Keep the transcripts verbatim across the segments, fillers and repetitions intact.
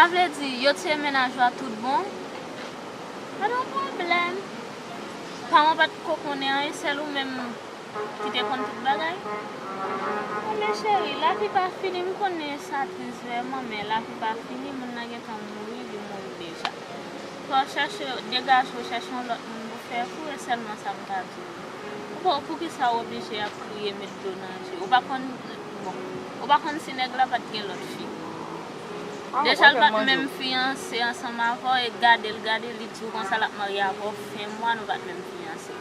Sa vle di, yo tiye mennaj ou a tout bon? Pa t yon pwoblèm. Paran w pa t ko konnen anyen, sèl ou menm ki te konn tout bagay. Ebyen cheri, lavi pa fini, m konnen sa tris vrèman, men lavi pa fini, moun nan gentan mouri, li mouri deja. Fò w chèche, degaje w, chèche yon lòt moun pou fè pou, e sèlman sa m ka di w. Bon, poukisa w oblije ap kriye, met dlo nan je? Ou pa konn, bon, ou pa konn si nèg la pa t gen lòt fi? Deja l pa t menm fiyanse ansanm avè w, e gade l gade, li di w konsa l ap marye avè w, fen mwa nou pa t menm fiyanse.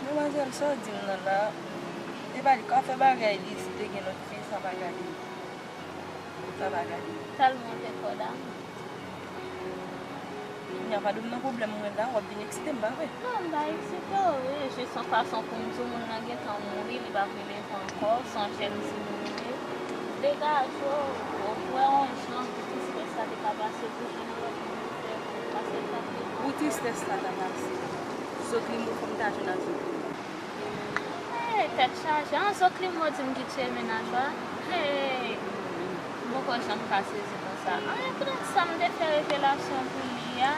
Demwazèl, sa w di m nan la, e pa li ka fè bagay li, si te gen lòt fi, sa pa gade. Sa pa gade. Tèlman w te fò damou. Kounya pa di m nan pwoblèm mwen la, w ap vin eksite m, pa vre? Non, m pa eksite w, wi. Jis yon fason pou m di w, moun nan gentan mouri, li p ap releve ankò, se yon jèn timoun li ye. Degaje w, ou wè yon jan pou tristès la te ka pase pou jwenn yon lòt moun pou fè pou, paske l pa t gen. Pou tristès la ta pase, Zoklimo, fò m ta jwenn ak Zoklimo. Hey, tèt chaje. An, Zoklimo di m ki tiye mennaj ou a? Hey, m poko janm ka sezi konsa. An, epi sa m te fè revelasyon pou li a,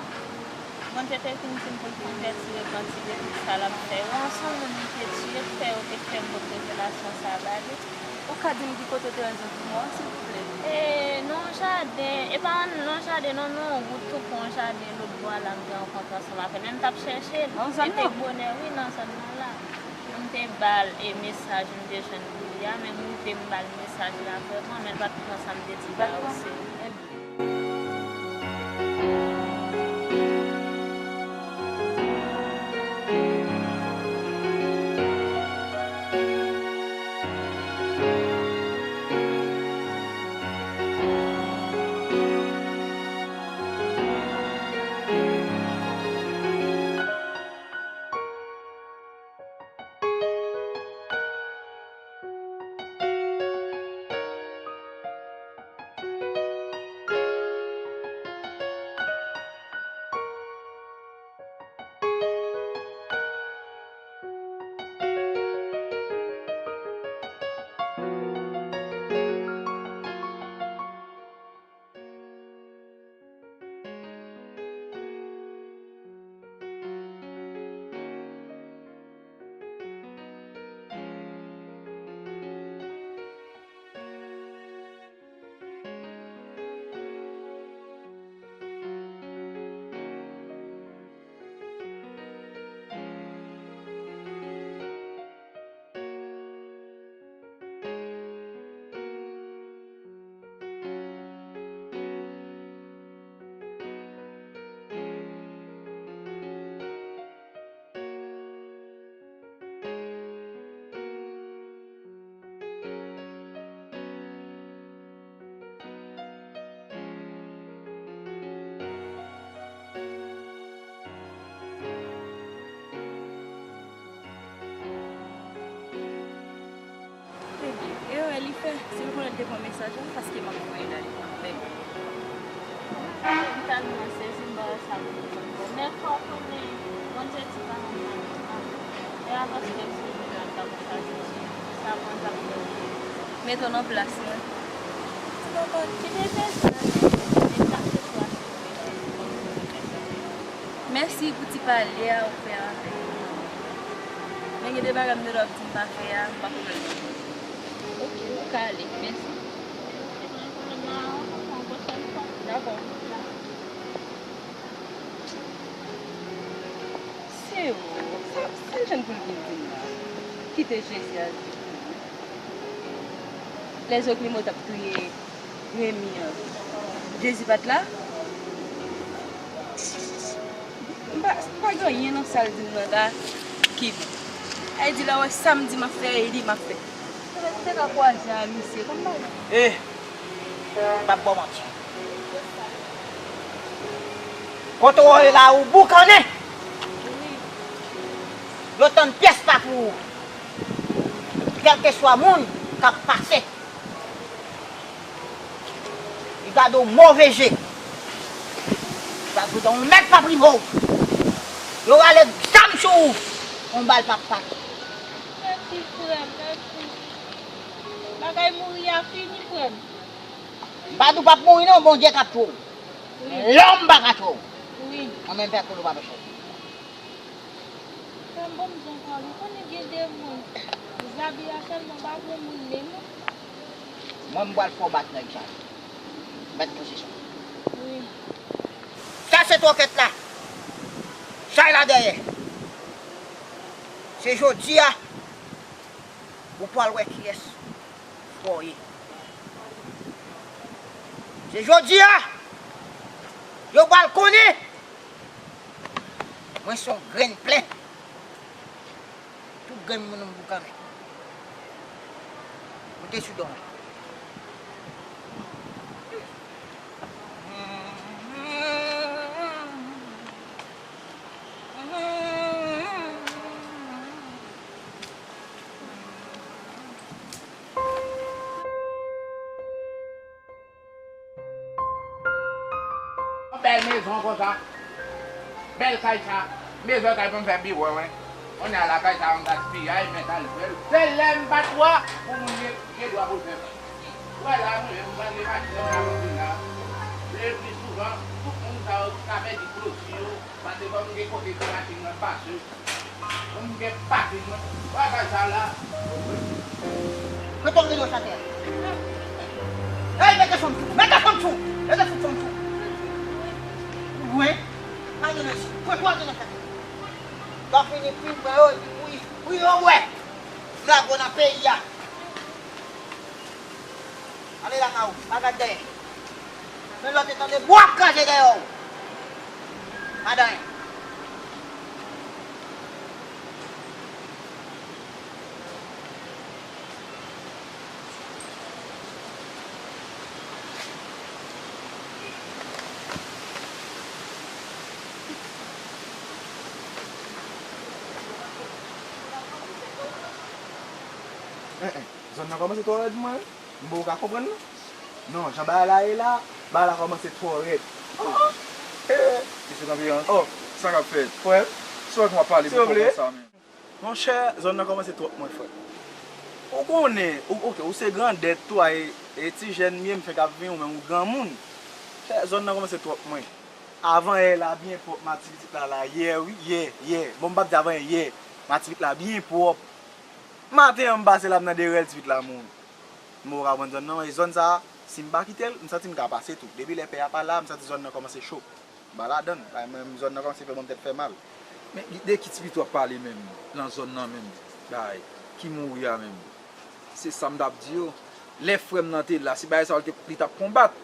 Bondye te vin di m pou l konvèti, repanti de tout sa l ap fè yo. An, se yon moun li te tiye, ki fè yo te fè m tout revelasyon sa a ba li. Ou ka di m ki kote w te wè Zoklimo a, silvouplè? E, nan yon jaden, e pa nan yon jaden, non, nan yon wout tou pre yon jaden, lòt bò a la, m te rankontre ansanm avè l. Men m t ap chèche l. Nan zòn nan? E te bonè, wi, nan zòn nan la. M te ba l, e, mesaj m te jwenn pou li a, men m rive m ba l mesaj la vrèman, men l pa t pran sa m te di l la oserye. Ebyen, erè li fè, si l konnen l te pran mesaj la, paske m ap voye l ale kanmenm. M tèlman sezi, m pa wè sa pou m fè ankò. Men fò w konnen, Bondye di pa nan men nou. E a paske m sou wout la, m pa konn sa Jezi. Sa bon, sa bon. Mete w nan plas mwen. Ti bòbòt, ki te fè sa, men sa se plas mwen. Mèsi pou ti pale a ou fè avèk mwen. Men gen de bagay m te dwe ap di m pa fè a, m pa fè l. Oke, ou ka ale. Mèsi. Dakò. Se ou, sa, sa l jwenn pou l vin di m la? Kite Jezi al di pou ou. Lè Zoklimo t ap touye Remi an, Jezi pa t la? M pa, pa gen anyen nan sa l di m nan la ki bon. Sa vle di lè w wè sa m di m ap fè, e li m ap fè. Sa vle di m te ka kwaze a misye, kòm bagay. E, m p ap ba w manti. Kote w ye la, ou boukannen. Yo tann pyès pa pou ou. Kèlkeswa moun k ap pase. Li gade w move je. Li pa pran yon mèt pa prime w. Yo rale zam sou ou. Yon bal pa pase. Mèsi, frè m, mèsi. Bagay mouri a fini, frè m. M pa di w p ap mouri non, Bondye k ap tchwe w. Wi. Men lòm pa ka tchwe w. Wi. Mwen menm pè Kolo pa pè tchwe w. Frè m, ban m di w yon pawòl, ou konnen gen de moun, zabi a sèlman pa pou moun li non. Mwen m pral fè w bat nèg sa yo. Mèt posesyon. Wi. Sa se twokèt la. Chay la dèyè. Se jodi a ou pral wè kiyès fò ye. Se jodi a yo pral konnen mwen se yon grenn plen. Tout grenn moun m boukannen. Moute sou do mwen. Yon bèl mezon konsa. Bèl kay sa. Bezwen kay pou m fè biwo mwen. Kounye a la kay sa yon gaspiyay, men sa l fè l. Se lè m pa t wè pou moun gen, gen dwa pou l fè sa. Ou wè la, mwen menm, m pral gen machin nan m la pou vin la. Le pli souvan, tout moun sa yo ka pèdi kloti yo, paske fò m gen kote pou machin nan pase. Mwen gen papi mwen. Bagay sa la. Mete w nan dosye atè. Hey, mete fanm sou. Mete fanm sou. Mete tout fanm sou. Ou lwen. Mande nan si. Pran twa de nan tèt. Lè w fini, pi bwè yo, epi bouyi. Bouyi yo bwè. Blago nan peyi a. Ale la, Mawo, pa gad dèyè. Men lòt e tande bwa ap kraze dèyè w. Pa de anyen. Zòn nan kòmanse twò rèd mwen. M poko ka konprann non. Non, jan bagay la ye la, bagay la kòmanse twò rèd. Oh! Eh! Mesye kanpe an. Oh, sa k ap fèt? Frè, se w ak m ap pale pou konprann sa menm. Monchè, zòn nan kòmanse twòp mwen, frè. Ou konnen, ou, oke, ou se grandèt tou a, e, e ti jèn m ye, m fenk ap vini, ou menm ou granmoun. Monchè, zòn nan kòmanse twòp mwen. Avan yè la byen pwòp, m a ti pitit la la, yè wi, yè, yè. Bon, m p ap di avan yè, yè. M a ti pitit la byen pwòp. Maten an m pase la m tande rèl ti pitit la mouri. M poko ka konprann zòn nan, e zòn sa a, si m pa kite l, m santi m ka pase tou. Depi lè pè a pa la, m santi zòn nan kòmanse cho. M pa ladan l. Ay, mwen menm, zòn nan kòmanse fè ban m tèt fè mal. Men de ki ti pitit w ap pale menm, nan zòn nan menm, bay, ki mouri a menm? Se sa m t ap di yo. Lè frè m nan te la, se bagay sa yo li te, li t ap konbat.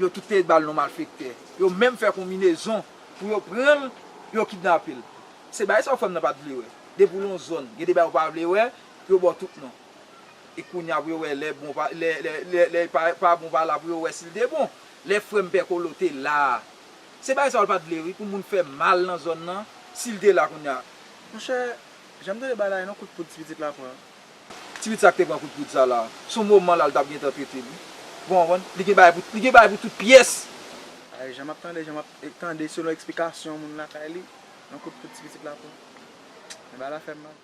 Yo tout te ba l non malfektè. Yo menm fè konbinezon pou yo pran l, yo kidnape l. Se bagay sa yo frè m nan pa t vle wè. Depi w nan yon zòn, gen de bagay ou pa vle wè, yo ba w tout non. E kounye a pou yo wè lè bon pa, lè, lè, lè, lè pa, pa bon pa la pou yo wè si l te bon. Lè frè m Pè Kolo te la a. Se bagay sa yo l pa t vle wi, pou moun fè mal nan zòn nan, si l te la kounye a. Monchè, jan m tande bagay la, e nan kout poud ti pitit la pran. Ti pitit sa k te pran kout poud sa la, se yon moman la l t ap gentan pete wi. Ou konprann? Li gen bagay pou, li gen bagay pou tout pyès. Ay, jan m ap tande, jan m ap tande selon eksplikasyon moun lakay li, nan kout poud ti pitit la pran. Men bagay la fè m mal.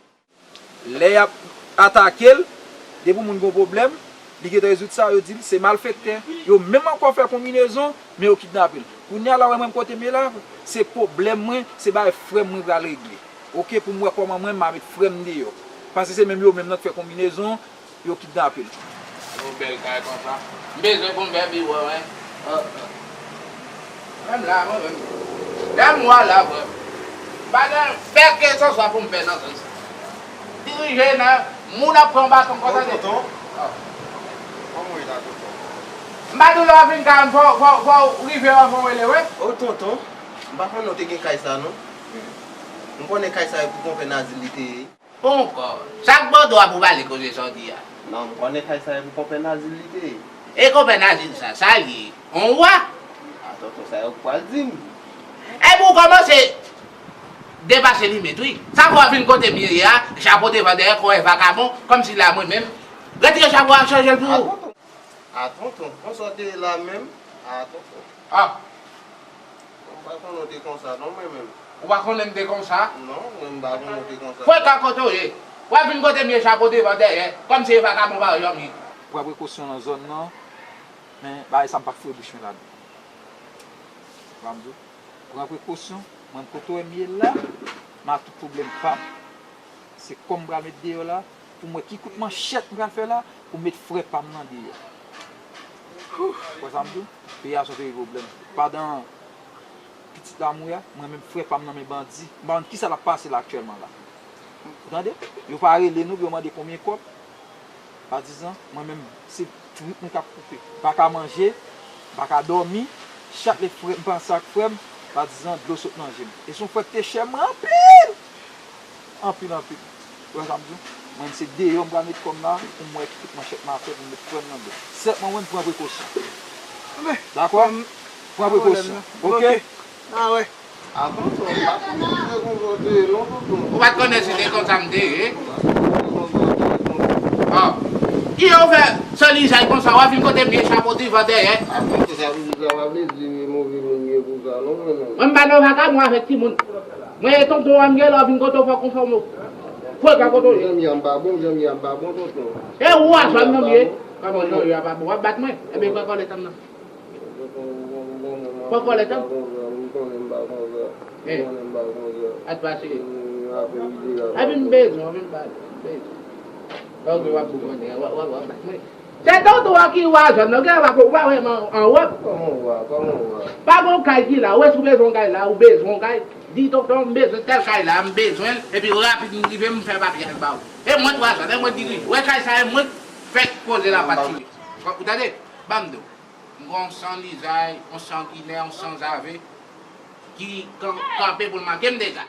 Lè y ap atake l, depi moun gen yon pwoblèm, li gentan rezoud sa, yo di l se malfektè. Yo menm ankò fè konbinezon, men yo kidnape l. Kounye a la, w wè mwen kote m ye la, se pwoblèm mwen, se bagay frè m mwen pral regle. Oke, pou m wè kòman mwen m a met frè m deyò. Paske se menm yo menm nan k fè konbinezon, yo kidnape l. Yon bèl kay konsa. M bezwen pou m fè biwo, wi. Menm la, mwen menm. Lè m wè la, mwen. M pa gen bèl kèlkanswa pou m fè nan zòn sa. Dirije nan, moun ap pran baton konsa. Oh, tonton. Kòman w ye la, tonton? M pa di w lè w ap vin kay mwen, fò, fò, fò w rive anvan w rele, wi. Oh, tonton. M pa konnen w te gen kay sa, non. M konnen kay sa e pou konpè Nazil li te ye. Ponkò. Sa k bò do a pou pale koze sa w di a? Non, m konnen kay sa e pou konpè Nazil li te ye. E konpè Nazil sa, sa l ye? On wa? A tonton, sa yo k pral di m. Epi w kòmanse depase limit, wi. Sa fè w ap vin kote m ye a, chapo devan dèyè, kòwè vakabon, kòmsi la mwen menm. Retire chapo a, chanje l pou ou. A tonton. A tonton, konsa w te ye la menm? A tonton. Ah. Mwen m pa konnen w te konsa non, mwen menm. Ou pa konnen m te konsa? Non, mwen m pa konnen w te konsa. Frekan kote w ye. W ap vin kote m ye chapo devan dèyè, kòmsi e vakabon parèy ou m ye. Pran prekosyon nan zòn nan. Men bagay sa m pa foure bouch mwen ladan. Ou pa m di w? Pran prekosyon, mwen kote w wè m ye la, m a tout pwoblèm pa m. Se kò m pral met deyò la, pou m wè ki kout manchèt m pral fè la, pou m met frè pa m nan deyò. Ou wè sa m di w? Peyi a se yon peyi pwoblèm. Pandan pitit la mouri a, mwen menm frè pa m nan men bandi. M pa konn kisa l ap pase la aktyèlman la. Ou tande? Yo pa rele nou pou yo mande konbyen kòb. Padizan, mwen menm, se trip mwen k ap koupe. M pa ka manje, m pa ka dòmi. Chak lè frè, m panse ak frè m, padizan, dlo sot nan je m. E se yon frè ki te chè mwen anpil! Anpil, anpil. Ou wè sa m di w? Mwen, se deyò m pral met kò m la, pou m wè ki kout manchèt m a fè, pou m met frè m nan deyò. Sèlman, mwen, m pran prekosyon. Dakò? Pran prekosyon. Oke? A wè. Avan sa, m pa t konn si se konsa w te ye, non, tonton. Ou pa t konnen si se konsa m te ye? M pa t konn si se konsa w te ye, tonton. Ò. Ki yo fè se lizay konsa, w ap vin kote m ye chapo divan dèyè? Avan sa, sa vle di, sa pa vle di move moun m ye konsa, non, mwen menm. Mwen m pa nan vakabon avèk timoun. Mwen e tonton an m ye, lè w vin kote w fò w konfòme w. Fò w ka kote w ye. Jan m ye a m pa bon, jan m ye a m pa bon, tonton. E ou a zòn nan m ye. Kòman jan w ye a pa bon? W ap bat mwen? Ebyen, pran kòlèt an m nan. Pran kòlèt an. At pase. Epi m bezwen, m bezwen. Ok, w ap bougonnen, w ap, w ap, w ap bat mwen. Se tonton an ki wa zòn nan, gen w ap, w ap wè m an, an wòb. Kòman w a, kòman w a? Pa gen yon kay ki la, ou wè si w bezwen yon kay la, ou bezwen yon kay, di tonton, m bezwen tèl kay la, m bezwen l, epi rapid m rive, m fè papye a, m ba ou. E mwen twa zòn, e mwen dirije. Ou wè kay sa, e mwen k fè koze la pa tire. Ou tande? Ban m di w. M gen yon san lizay, yon sanginè, yon sanzave ki kan-, kanpe pou l make m deja.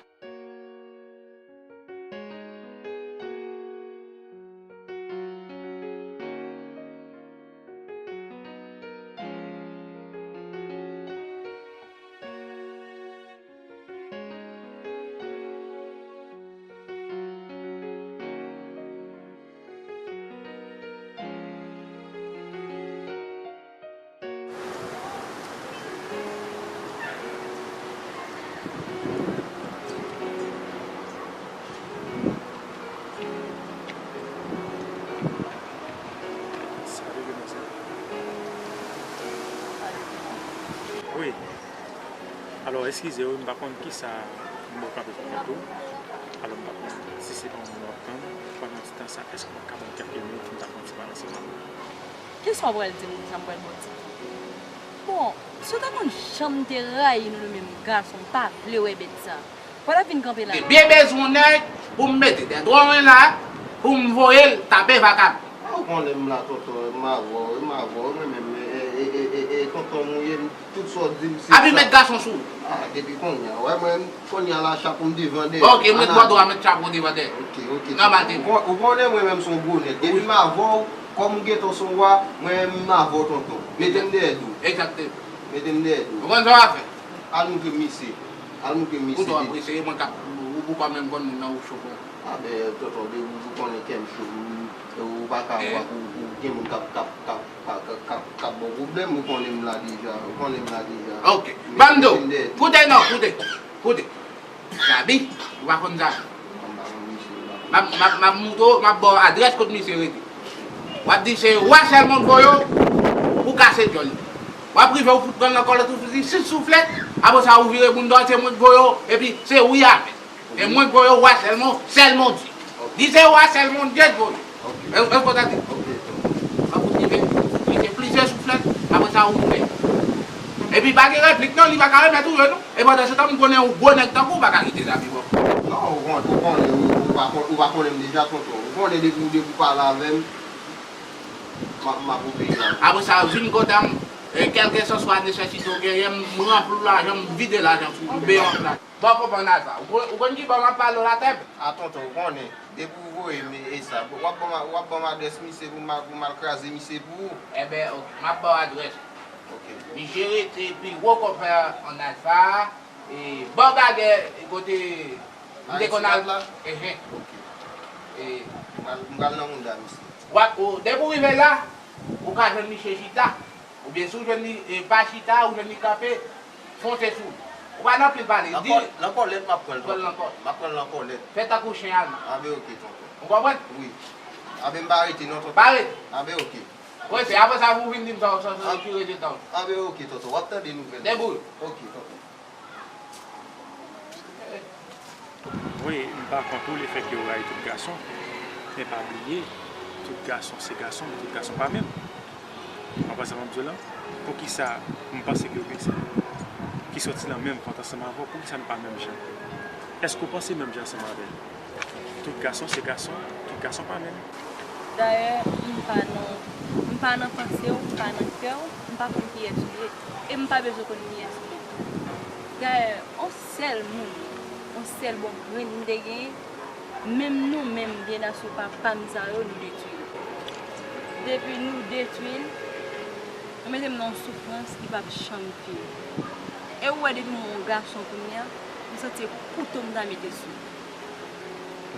Wi. Alò, eskize wi, m pa konn kisa m wè kanpe pou fè tou. Alò, m pa konn si se pa yon moun w ap tann. Pandan ti tan sa, èske w pa ka ban m kèlke minit pou m ta pran ti pale ansanm avè w? Kisa w pral di m, sa m pral ba w di? Bon, si w ta konn jan m te rayi nou, nou menm gason, m pa vle wè bèt sa. Fò l ap vin kanpe la. Te byen bezwen yon nèg pou m mete dèdwa mwen la, pou m voye l tape vakabon. Ou konnen m la, tonton, m avè w, m avè w, mwen menm, e, e, e, e, e, tonton m ou ye, m, tout sa w di m, se sa. Epi met gason sou ou. A, depi kounye a, wè, mwen, kounye a la, chapo m devan dèyè. Ok, m met bò dwat, met chapo devan dèyè. Ok, ok, tonton. Nòmal, te ou kon-, ou konnen mwen menm se yon gwo nèg. Depi m avè w, kòm ou gentan se yon wa, mwen menm m avè w, tonton. Mete m dèyè do. Egzakteman. Mete m dèyè do. Ou konn sa w ap fè? Al moutre misye. Al moutre misye. Ou twò prese, e mwen k ap, ou, ou pa menm konn moun nan, ou cho bon. A ben, tonton, depi ou konnen kè m cho, ou, ou pa ka wè ou, ou gen moun k ap, k ap, k ap, k ap, k ap, k ap ba w pwoblèm, ou konnen m la deja, ou konnen m la deja. Ok. Ban m di w, koute non, koute, koute. Zabi, ou pa konn Zabi. M ap, m ap, m ap moutre w, m ap ba w adrès kot misye rete. W ap di se wa sèlman k voye w pou kase djòl li. W ap rive ou fout pran l nan kòlèt, ou di sis souflèt, apre sa ou vire moun dòyè, se mwen k voye w, epi se wi a fèt. E mwen k voye w, wa sèlman, sèl Bondye. Di se wa sèl Bondye k voye w. Èske w tande? Apre ou rive, ou fout rive plizyè souflèt, apre sa ou moute. Epi pa gen replik non, li pa ka remèt ou yo non. E pandan se tan, m konnen ou gwo nèg tankou w pa ka kite Zabi bò. Non, ou kon-, ou konnen, ou, ou pa kon-, ou pa konnen m deja, tonton. Ou konnen depi, depi w pale avè m, m ap, m ap obeyi avè w. Apre sa, vin kontan m, e kèlkeswa nesesite w genyen, m ranpli w lajan, m vide lajan sou ou, beyon ap la. Bon, konprann sa. Ou kon-, ou konn ki bò m ap pale w la, tèt? A, tonton, ou konnen. Depi w voye m e sa, w ap ban m, w ap ban m adrès misye pou m al, pou m al kraze misye pou ou. Enben, ok, m ap ba w adrès. Ok. Misye rete pi wo kòfè an Alfa a, e bò bagè kote m te konn al. Aristide la? Enhen. Ok. E m pral, m pral nan mounda misye. W ap, ou, depi w rive la, ou ka jwenn misye chita. Oubyen si w jwenn li, e, pa chita, ou jwenn li kanpe, fonse sou li. Ou pa nan anpil pale. Nan di kò-, nan kòlèt m ap pran l, tonton. Pran l nan kò-, m ap pran l nan kòlèt. Fè tankou chen alman. Anben, ok, tonton. Ou konprann? Wi. Anben, m pa rete non, tonton. Pa rete. Anben, ok. Wi, se apre sa pou w vin di m sa, sa, sa, ki rezilta w. A ben, oke, tonton, w ap tande nouvèl. Debout. Oke, tonton. Wi, m pa kont ou lefètke ou rayi tout gason, men pa bliye, tout gason se gason, men tout gason pa menm. Ou konprann sa m ap di w la? Poukisa m panse ke ou gen sa ki soti nan menm vant ansanm avè w, poukisa nou pa menm jan? Èske ou panse menm jan ansanm avè l? Tout gason se gason, tout gason pa menm. Dayè, m pa nan, m pa nan panse w, m pa nan kè w, m pa konn kiyès ou ye, e m pa bezwen konn kiyès ou ye. Dayè, on sèl moun, on sèl bon grenn m te genyen, menm nou menm, byennasou papa m sa yo, nou detwi l. Depi nou detwi l, nou mete m nan yon soufrans ki p ap janm fini. E ou wè depi m wè yon gason kounye a, m santi se kouto m ta mete sou li.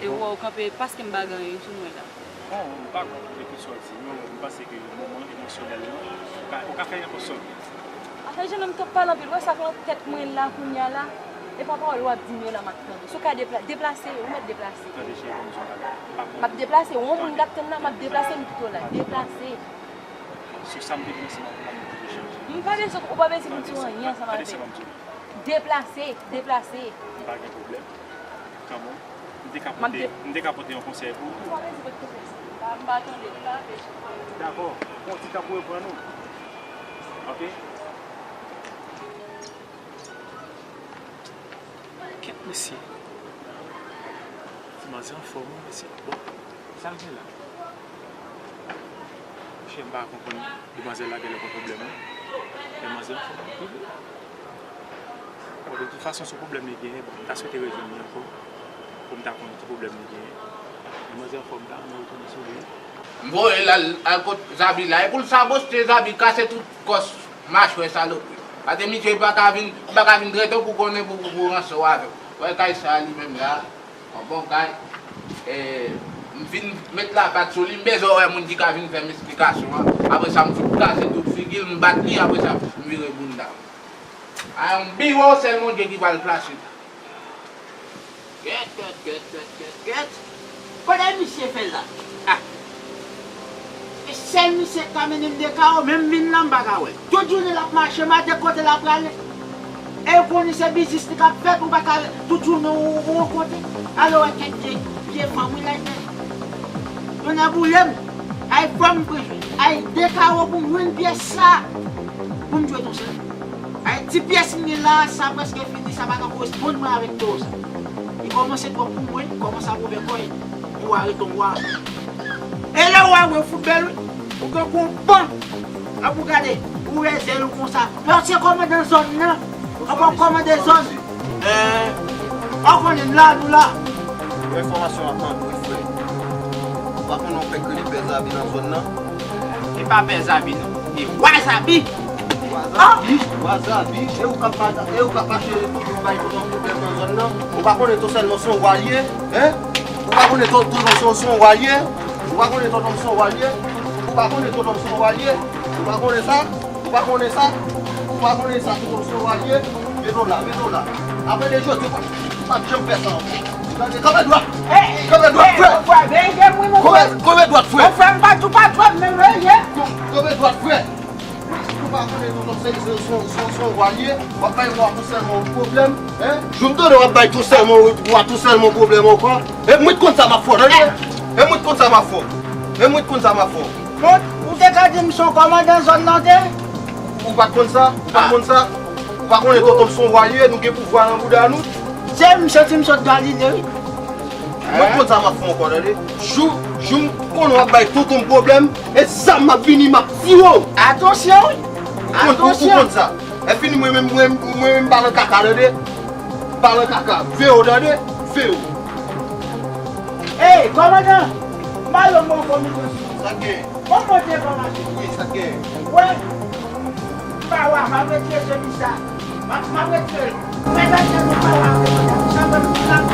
E ou wè ou kanpe paske m pa gen anyen sou mwen la. Bon, m pa kont depi sa w di m yo, m panse ke moman emosyonèl lan, ou ka, ou ka fè yon konsòl. Afè jennonm t ap pale anpil, ou wè sa k nan tèt mwen la kounye a la? E pa pawòl w ap di m yo la m ap tande. Si w ka depla, deplase, ou mèt deplase. Tande cheri, ban m di w yon bagay. M ap deplase, ou yon moun k ap tann la, m ap deplase m kite w la. Deplase. Sou sa m te di w ansanm avè w la, nou te echanje. M pa bezwen, ou pa bezwen di anyen ansanm avè m. Deplase, deplase. M pa gen pwoblèm. Kanmenm. M te ka pote, m te ka pote yon konsèy pou ou tou. M pa bezwen pote konsèy. M pa, m pa tande, m pa bezwen. Dakò. Pran yon ti tan pou reprann ou. Oke? Kèt mesye. Ti manzè anfòm wi mesye. Bon, sa l gen la? Monchè, m pa konprann demwazèl la genlè gon pwoblèm wi. Men manzè anfòm anpil wi. Bon, de tout fason, se yon pwoblèm li genyen. Bon, m ta swete rezoud li ankò pou m ta konn ki pwoblèm li genyen. Men manzè anfòm la, ann nou retounen sou li. M voye l al, al kot Zabi la. E pou l sabote Zabi, kase tout kòs machwè salopri. Paske misye pa ka vin, li pa ka vin trete w pou konnen pou, pou, pou ranse w avè w. Wè kay sa li menm la. Yon bon kay. E, m fin met lapat sou li, m bezwen wè moun ki ka vin fè m esplikasyon an. Apre sa, m fout kase tout figi l, m bat li, apre sa, m vire bounda m. A yon biwo sèl Bondye ki pral plase la. Gèt, gèt, gèt, gèt, gèt, gèt. Kote misye fè la? A! E sèl misye k ka mennen m de kawo, menm vin la m pa ka wè l. Tout jounen l ap mache, maten kote l ap prale. E ou konnen se biznis li k ap fèt, ou pa ka tout jounen ou, ou yon kote. Alò wè kèt vye, vye fanm wi lèzè. Yo nan boule m. Ay fanm m bezwen. Ay de kawo pou m jwenn pyès sa. Pou m jwe ton sèl. Ay ti pyès m gen la, sa prèske fini, sa pa ka koresponn mwen avèk kawo sa. Li kòmanse twòp pou mwen, li kòmanse ap ouvè kò l. Yon wa ret yon wa. E lè w a wè w fout bèl wi. Ou gen kou ban. Ap ou gade, ou wè zèl ou konsa. Paske kòmandan zòn nan. Anba kòmandan zòn. Ou konnen m la, nou la. Yon enfòmasyon ap mande wi frè. Ou pa konnen yon pèk rele Pè Zabi nan zòn nan? Se pa Pè Zabi non. Se Wa Zabi. Wa Zabi? Wa Zabi? E ou k ap mache, e ou k ap mache bay tonton pwoblèm nan zòn nan? Ou pa konnen tou sèlman se yon wa l ye? Hein? Ou pa konnen tonton se yon wa l ye? Ou pa konnen tonton se yon wa l ye? Ou pa konnen tonton se yon wa l ye? Ou pa konnen sa? Ou pa konnen sa? Ou pa konnen sa tonton se yon wa l ye? Mete w la, mete w la. Apre de jodi, ou p ap janm fè sa ankò. Tande, kanpe dwat! Kanpe dwat, frè! Kanpe, kanpe dwat, frè! Kanpe dwat, frè! Ou pa konnen tonton se, se, se, se, se yon wa l ye, w ap bay wa tou sèlman yon pwoblèm, hein? Jou m tande w ap bay tou sèlman, wa tou sèlman pwoblèm ankò. E mwen t konn sa m ap fè w, tande? E mwen t konn sa m ap fè w. E mwen t konn sa m ap fè w. Bon, ou te ka di m se yon kòmandan zòn nan w te ye? Ou pa t konn sa? Ou pa t konn sa? Ou pa konnen tonton m se yon wa l ye, nou gen pouvwa nan bouda nou? Se misye di m sot Galile wi. Mwen konn sa m ap fè w ankò, tande. Jou, jou m konnen w ap bay tonton m pwoblèm, e zam m ap vini, m ap tiye w. Atansyon wi! Ou konn, ou, ou konn sa. Lè fini, mwen menm, mwen, mwen menm, m pa nan kaka, tande. M pa nan kaka. Veye w, tande. Veye w. Ey, kòmandan! M ba yo mò kòmandan. Sa k gen? Bon, bon, devan mache. Wi, sa k gen? Wè, m pa wa, m ap retire chemise sa. M ap, m ap retire l. Mèt ak mèt, m pa wa, m ap retire l. Sa fè m la.